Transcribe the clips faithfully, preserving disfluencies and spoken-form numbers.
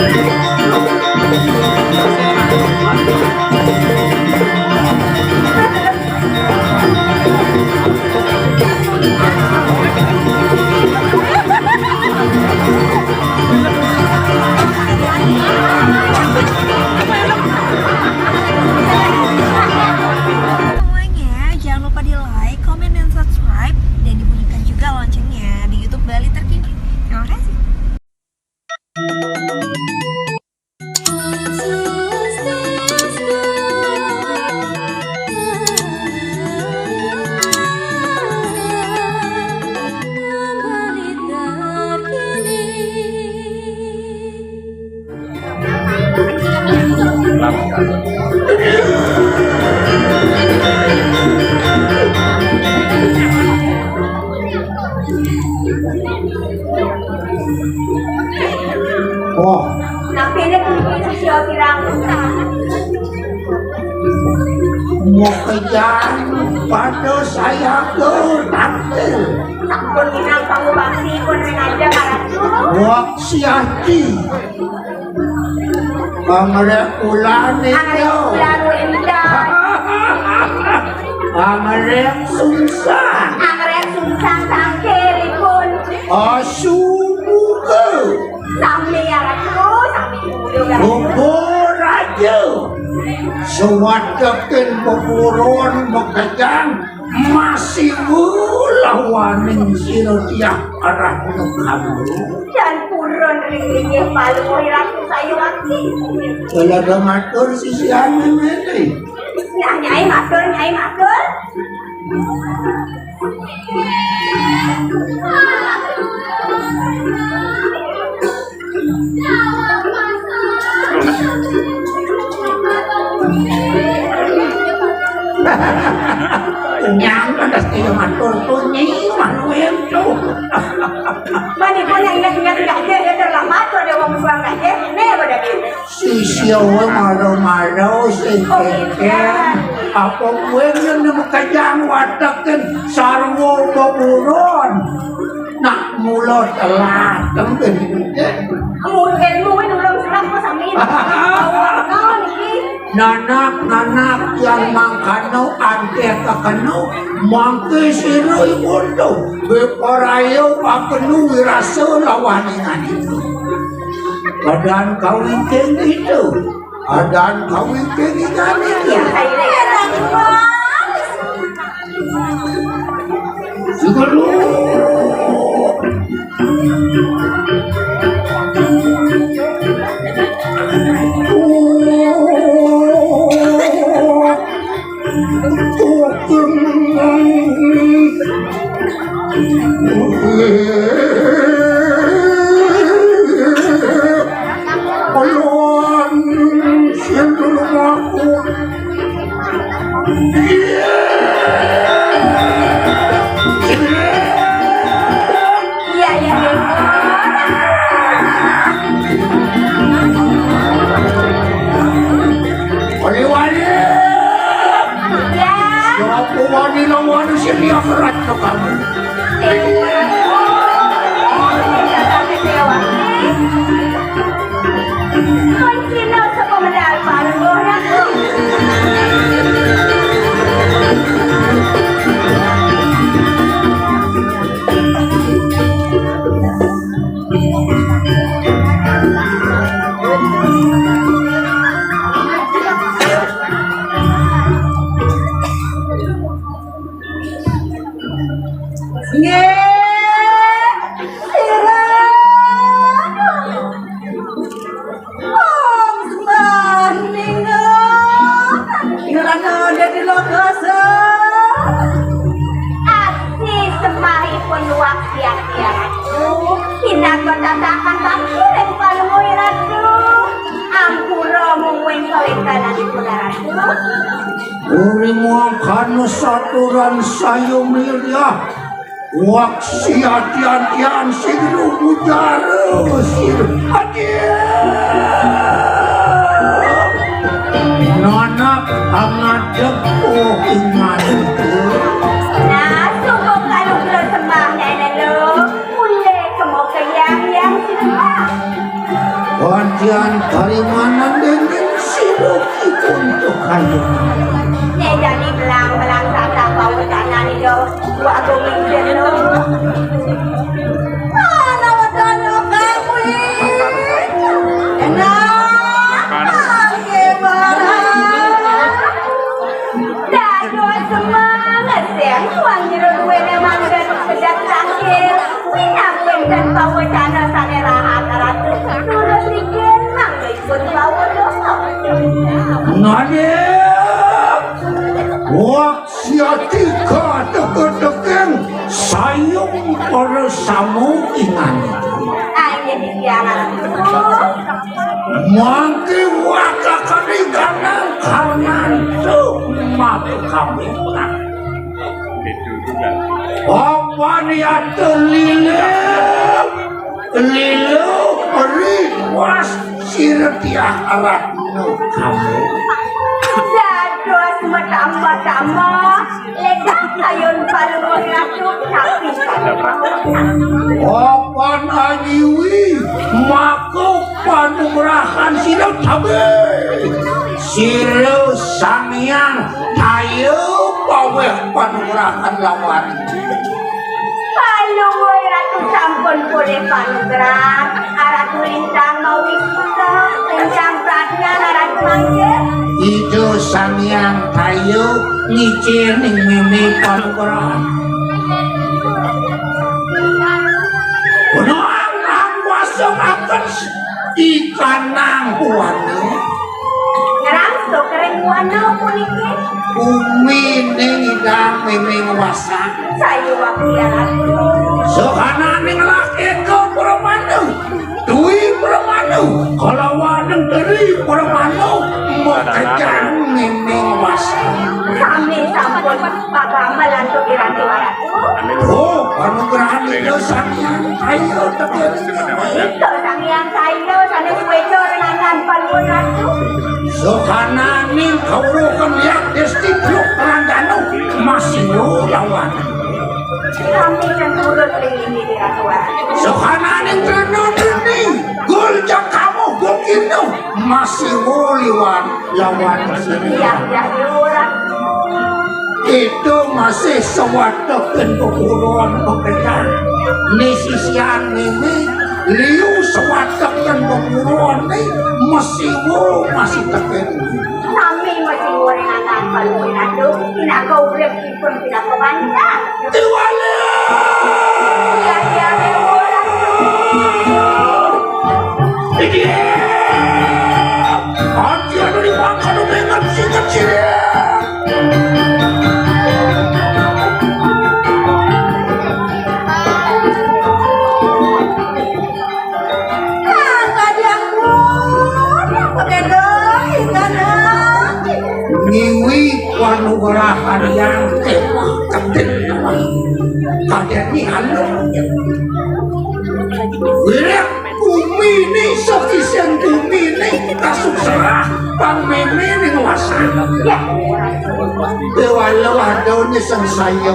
Semuanya, jangan lupa di like, comment, dan subscribe, dan dibunyikan juga loncengnya di YouTube Bali Terkini. Terima kasih. Oh, tapi ini punya sio pirang. Mau kejar pada saya ke tante. Nak pun minang kamu baksi pun aja karatu. Wak siati. Pangrek ulane yo. Pangrek ulane yo. Pangrek sungsang. Pangrek sungsang tangkiripun. Asu muka. Sami ya ratu, sami muda. Bubur aja. Sewatekin buburon bekejang. Masih ulah waning sira tiah arah kamu. Dan purun ring linggih palu ratu sayuwakti. Kalau ada matur sisian ini. Nah, nyai matur, nyai matur. Nyang pedes kaya matur tunyi manuwun tuh. Manipun yang ingat-ingat gajah ya terlambat ada wong suang gajah. Nih pada sisya we mara-mara sing kengken. Apa kuwi nemu kajang watekin sarwa beburon. Nak mula telat tembin. Mungkin mungkin urung serap kok sami. Awak kau niki. Nanak-nanak yang mangkano antih kakeno mangke sira iwuntu beparaya akenu wirasa lawaningan itu. Badan kawiting itu. Badan kawiting itu. Juga lu. Kulon sing lumaku. Iya, iya, iya. Wali-wali. Iya. Siapa wali lawan sing dia berat ke kamu? Nggih, sira. Om sembah ninga. Ngrana dadi lokasa. Asih sembahipun luwak siang-siang. Pinaka tatakan tangkil ing palungguh Ratu. Ampura mungguing kawéntenanipun Ratu. Uri muangkana saturan sayum lirya. Waksi ati-atian sing lumujara sir. Aduh. Nanak angadeg oh ingan. Nah, sungguh kaluhur sembah nene lo. Mulai kemo ke yang yang sembah. Wan Jan parimanan denging sira ki kuntuk kayu. Nek jani belang-belang tata pawedanan ida, wa agung mikir lo. Ana wedana kakuwi. Enak. Nggih, Mbak. Dados semangat sing wong jero duwene manggen pedas tangkil. Winang wenten pawecana sane rahat ratu. Terus rikin manggenipun pawecana. Nggih. Wah, siati kateketeking sayung para samu ingan. Ayo, Diana Ratu. Mangke wakakane kanang karnantu mapekawinan. Apa niate lilo, lilo riwas sira tiah aratna kamu. Dados metamba-tamba, ledang kayun Palungguh Ratu, tapi Apan anyiwi, maka panugrahan sira tabe. Sira Sang Hyang Daya paweh panugrahan lawan. Palungguh Ratu sampun polih panugrahan, Ratu lintang mawi suka, lintang pradnyan Ratu mangke. Ida Sang Hyang Daya ngicil ning meme panugrahan. Benar, kuasa makan ikanang buana. Ngrangsuk ring buana puniki. Bumi ning idang meme ngwasa. Saya wakil Ratu. Sohananing lakeka pramana. Dwi pramana, kalawaning deri pramana, makejang miming wasa. Sami sampun pagamel antuk Irati Waratu. Oh, panugrahan Ida Sang Hyang Kaya Tetir. Ida Sang Hyang Kaya sane suweda renangan panuwun Ratu. Sohananing kawruhan liak desti teluk Ranggana, masih lawan. Kami cemburuh ring ini di Ratu Waratu. Sohananing trena nini, gul jakamu gukino, masih liwan lawan sini. Iya, iya, iya, Ratu. Itu masih sawatek ten pepuruan pekejang. Ni sisian nini, liu sawatek ten pepuruan ni, masih masih teken. Sami masih ngorengan paluin Ratu, pinaka urip. Pun pinaka bantah. Tiwala! Iya, iya, iya, ora. Iki. Ati anu di makan udah ngerti kecil. Ngiwi panugrahan yang temah ketik kadeni anu. Wirik bumi ni sakisen bumi ni kasuk serah pang meme ni nguasa. Ya. Dewa lewah daun ni sengsaya.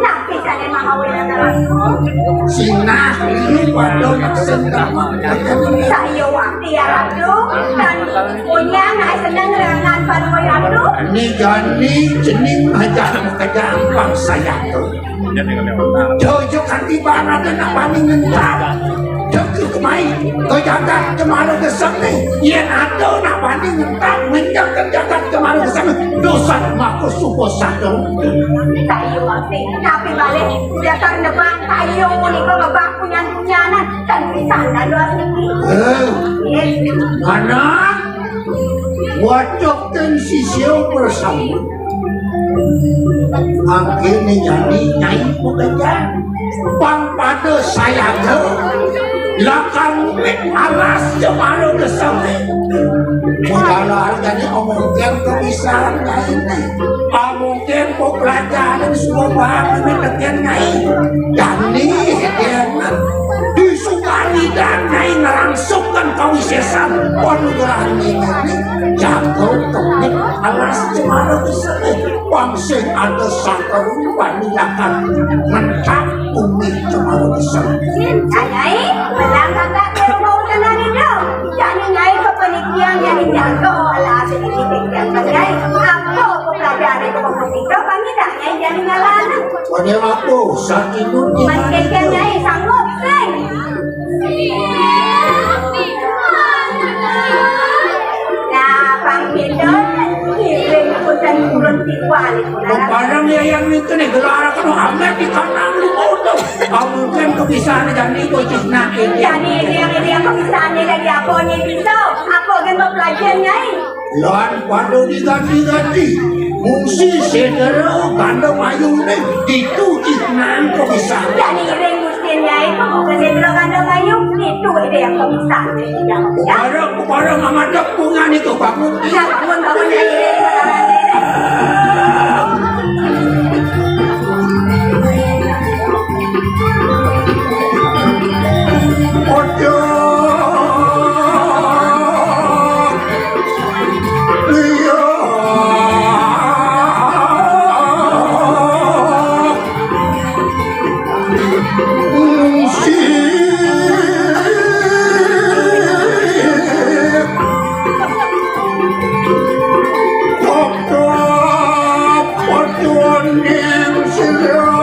Nah, sinah ini pada sing damel. Saya wakti ya Ratu, dan punya nak senang rengan panuwun Ratu. Ni jani jening aja makejang bangsa ya tu. Jojo kanti barada nak bani ngentak. Jojo kemai, ko jagat kemara kesem ni. Yen ada nak bani ngentak, ngenjak jagat kemara kesem ni. Dosa mako supo satu. Saya wakti, tapi balik. Dasar nebak kayung punika ngebak punyan-punyanan, ten pisan dados niki. Eh, anak, wacok ten sisya bersama. Angkene jani nyai pekerja. Pang pada sayaga. Lakar ngumit alas jemara geseme. Mengkala harganya omong ten kebisan nyai. Omong Tempo pelajaran semua bahan ini teken nyai. Jani, dia disukani dan nyai ngerangsukkan kawisesan panugrahan ini. Jago kemit alas cemara besar. Wang sing ada sangka rupa nilakan. Mentang bumi cemara besar. Nyai, belang kakak ke rumah ucanan itu. Jago lah sedikit yang Nyai. Apa pelajaran itu kamu tiga pagi dah Nyai jadi ngalan? Pada apa? Sakit pun. Mantaikan Nyai sanggup, sing. Nah, Bang Bidon, kirim hutan turun tiwal. Barang ya yang itu nih, gelar aku amat di kanan lu bodoh. Kamu kan kebiasaan jadi bocah nak ini. Jadi ini yang ini yang kebiasaan ini jadi apa nih bisa? Apa kan mau belajar Nyai? Lan pada diganti-ganti. Mungsi sedera gandeng ayu nih dituji nang kebiasaan. Jadi ini Gusti Nyai itu bukan sedera gandeng ayu, itu ini yang kebiasaan. Ya. Barang, barang menghadap punya itu bangun. Ya, bangun, bangun, Nyai. Ojo liya. Musik. Padha, padha ning sira.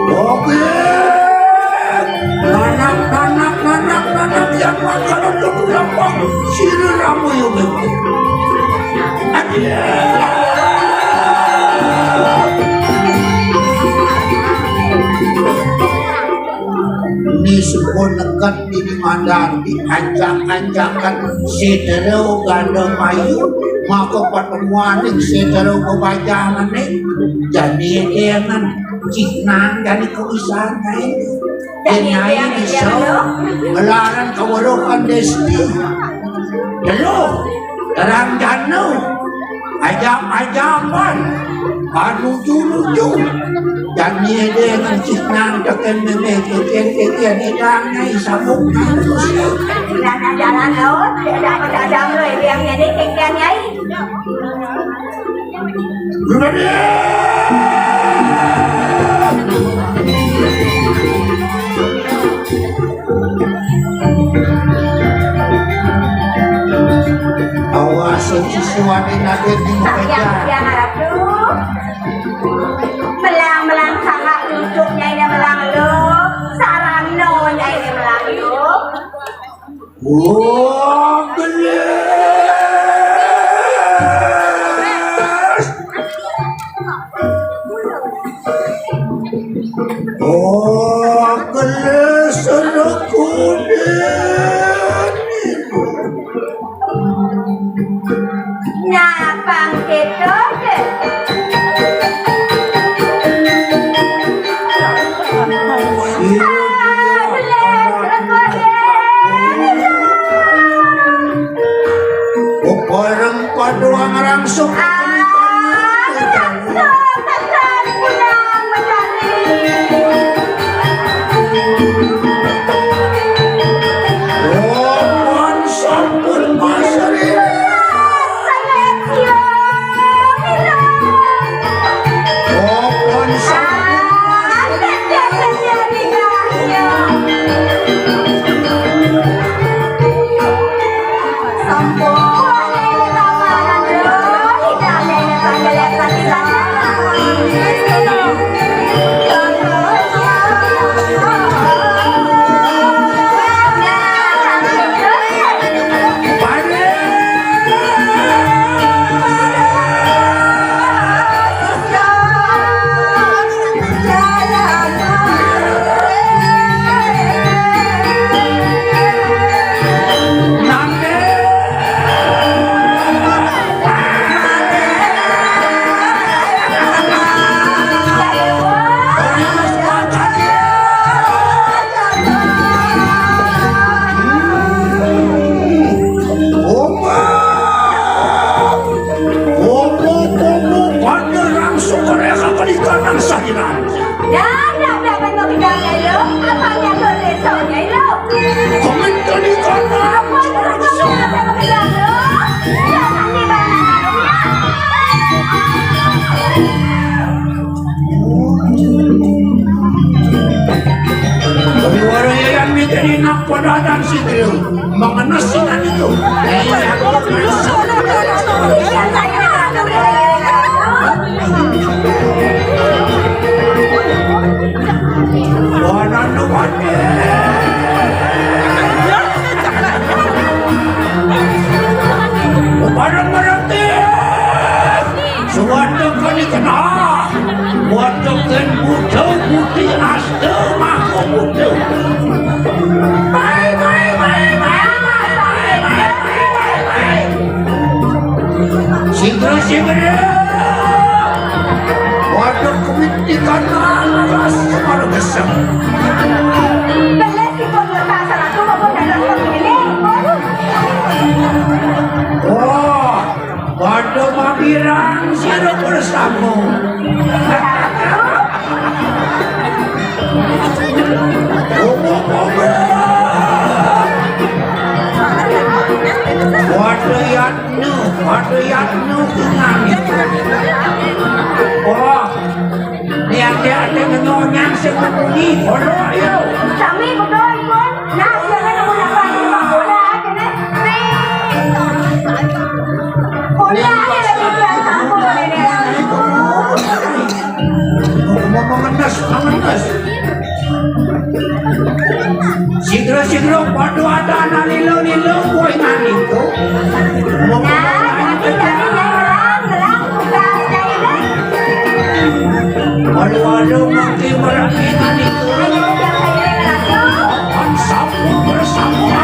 Oke. Nanak, nanak, nanak, nanak, yang makan untuk gampang. Sira ramu yo. Aduh. Ni suku neket ini mandar diancak-ancakan sedera gandeng ayu, maka pertemuaning sedera bebajanane. Jadi dengan cih nang dari kewisan ini. Jadi Denai yang bisa dia, ngelaran keweruhan desti. Telu, terang jana. Ajam-ajaman, panuju-nuju, dan nyede ngencih nang teken meme keken keken idang nyai sabuk nang. Jalan-jalan lo, tidak ada lo yang nyede keken nyai. Awas, sing siswane nate ning meja. Yang, yang Ratu. Melang-melang sangat cucuknya ini melang lo. Sarano nya ini melang lo. Wah, gelis. Oh, gelis, anak kuning. Napang ketok. Bareng padha ngrangsung. Sampun pasrah. Sampun sampun. Bareng-bareng, suwada kani kenah. Wadeg ten buta budi asta maka buta. Bae, bae, bae, bae, bae, bae, bae, bae, bae. Sigra, sigra. Wadeg kemit di tanah alas semar gesem. Belas dipun lepas ratu maupun dalam pemilih. Wah, pada mamirang sira bersama. Ngomong-ngomong. Wadayatna, wadayatna dengan. Wah, lihat-lihat dengan nyonyang sing membunyi, bodoh, yo. Sami bodoh, ipun. Nah, jangan nemu napa ini, Pak. Bodoh, aja, nih. Bodoh, aja, lagi biasa, bodoh, ini. Ngomong ngenes, ngenes. Sigra-sigra padha ada anak lilo-lilo kuwi nganiku. Nah, tapi, tapi, nyai ngerang, ngerang, buka, nyai, kan? Aduh, aduh, mati meraki nganiku. Ayo, jangan, jangan, jangan. Sampun bersama.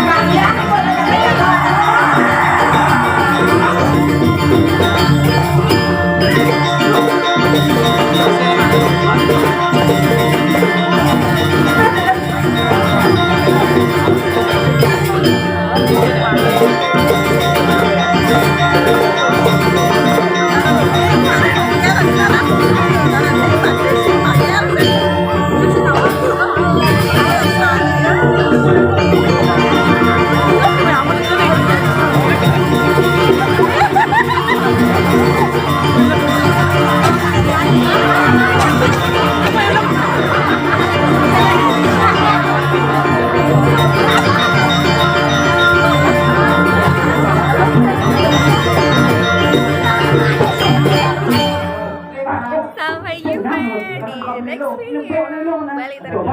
Sampai jumpa di next video. Balik terus.